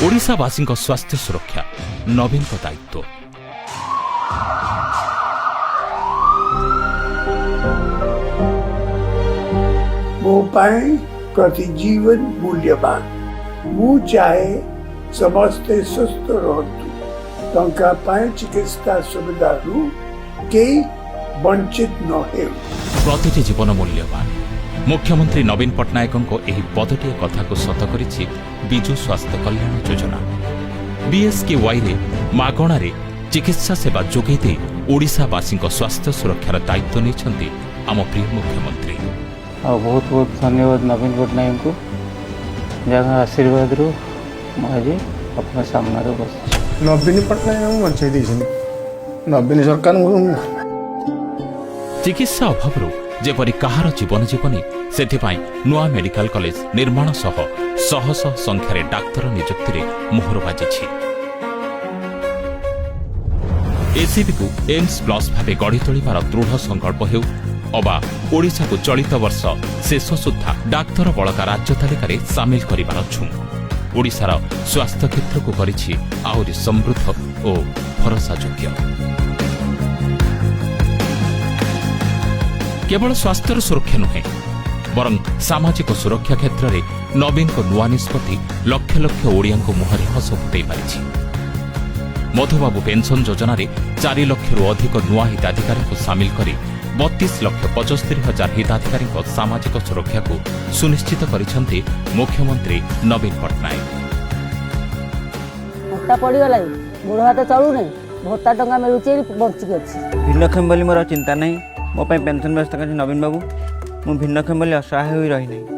ଓଡ଼ିଶାବାସୀଙ୍କ ସ୍ୱାସ୍ଥ୍ୟ ସୁରକ୍ଷା ନବୀନଙ୍କ ଦାୟିତ୍ୱ। ମୋ ପାଇଁ ପ୍ରତି ଜୀବନ ମୂଲ୍ୟବାନ। ମୁଁ ଚାହେଁ ସମସ୍ତେ ସୁସ୍ଥ ରୁହନ୍ତୁ। ଟଙ୍କା ପାଇଁ ଚିକିତ୍ସା ସୁବିଧାରୁ କେହି ବଞ୍ଚିତ ନ ହେଉ। ପ୍ରତିଟି ଜୀବନ ମୂଲ୍ୟବାନ। ମୁଖ୍ୟମନ୍ତ୍ରୀ ନବୀନ ପଟ୍ଟନାୟକଙ୍କ ଏହି ପଦଟିଏ କଥାକୁ ସତ କରିଛି ବିଜୁ ସ୍ୱାସ୍ଥ୍ୟ କଲ୍ୟାଣ ଯୋଜନା। ବିଏସ୍କେୱାଇରେ ମାଗଣାରେ ଚିକିତ୍ସା ସେବା ଯୋଗାଇ ଦେଇ ଓଡ଼ିଶାବାସୀଙ୍କ ସ୍ୱାସ୍ଥ୍ୟ ସୁରକ୍ଷାର ଦାୟିତ୍ୱ ନେଇଛନ୍ତି ଆମ ପ୍ରିୟ ମୁଖ୍ୟମନ୍ତ୍ରୀ। ଆଉ ବହୁତ ବହୁତ ଧନ୍ୟବାଦ ନବୀନ ପଟ୍ଟନାୟକଙ୍କୁ, ଯାହା ଆଶୀର୍ବାଦରୁ ମୁଁ ଆଜି ଆପଣଙ୍କ ସାମ୍ନାରେ ବସିଛି। ନବୀନ ପଟ୍ଟନାୟକ ଆମକୁ ବଞ୍ଚେଇ ଦେଇଛନ୍ତି। ନବୀନ ସରକାରଙ୍କୁ ଚିକିତ୍ସା ଅଭାବରୁ ଯେପରି କାହାର ଜୀବନ ଯିବନି, ସେଥିପାଇଁ ନୂଆ ମେଡିକାଲ କଲେଜ ନିର୍ମାଣ ସହ ଶହ ଶହ ସଂଖ୍ୟାରେ ଡାକ୍ତର ନିଯୁକ୍ତିରେ ମୋହର ବାଜିଛି। ଏସ୍ସିବିକୁ ଏମ୍ସ ପ୍ଲସ୍ ଭାବେ ଗଢ଼ି ତୋଳିବାର ଦୃଢ଼ ସଂକଳ୍ପ ହେଉ ଅବା ଓଡ଼ିଶାକୁ ଚଳିତ ବର୍ଷ ଶେଷ ସୁଦ୍ଧା ଡାକ୍ତର ବଳକା ରାଜ୍ୟ ତାଲିକାରେ ସାମିଲ କରିବାର ଝୁଁ, ଓଡ଼ିଶାର ସ୍ୱାସ୍ଥ୍ୟ କ୍ଷେତ୍ରକୁ କରିଛି ଆହୁରି ସମୃଦ୍ଧ ଓ ଭରସାଯୋଗ୍ୟ। କେବଳ ସ୍ୱାସ୍ଥ୍ୟର ସୁରକ୍ଷା ନୁହେଁ, ବରଂ ସାମାଜିକ ସୁରକ୍ଷା କ୍ଷେତ୍ରରେ ନବୀନଙ୍କ ନୂଆ ନିଷ୍ପତ୍ତି ଲକ୍ଷ ଲକ୍ଷ ଓଡ଼ିଆଙ୍କ ମୁହଁରେ ହସ ଫୁଟାଇ ପାରିଛି। ମଧୁବାବୁ ପେନ୍ସନ୍ ଯୋଜନାରେ 4 ଲକ୍ଷରୁ ଅଧିକ ନୂଆ ହିତାଧିକାରୀଙ୍କୁ ସାମିଲ କରି 32,75,000 ହିତାଧିକାରୀଙ୍କ ସାମାଜିକ ସୁରକ୍ଷାକୁ ସୁନିଶ୍ଚିତ କରିଛନ୍ତି ମୁଖ୍ୟମନ୍ତ୍ରୀ ନବୀନ ପଟ୍ଟନାୟକ। ଭତ୍ତା ପଡ଼ିଗଲାଣି, ଗୋଡ଼ ହାତ ଚଳୁନି। ଭତ୍ତା ଟଙ୍କା ମିଳୁଛି, ବଞ୍ଚିକି ଅଛି। ଭିନ୍ନକ୍ଷମ ବୋଲି ମୋର ଆଉ ଚିନ୍ତା ନାହିଁ। ମୋ ପାଇଁ ପେନ୍ସନ୍ ବ୍ୟବସ୍ଥା କରିଛନ୍ତି ନବୀନ ବାବୁ। ମୁଁ ଭିନ୍ନକ୍ଷମ ବୋଲି ଅସହାୟ ହୋଇ ରହିନାହିଁ।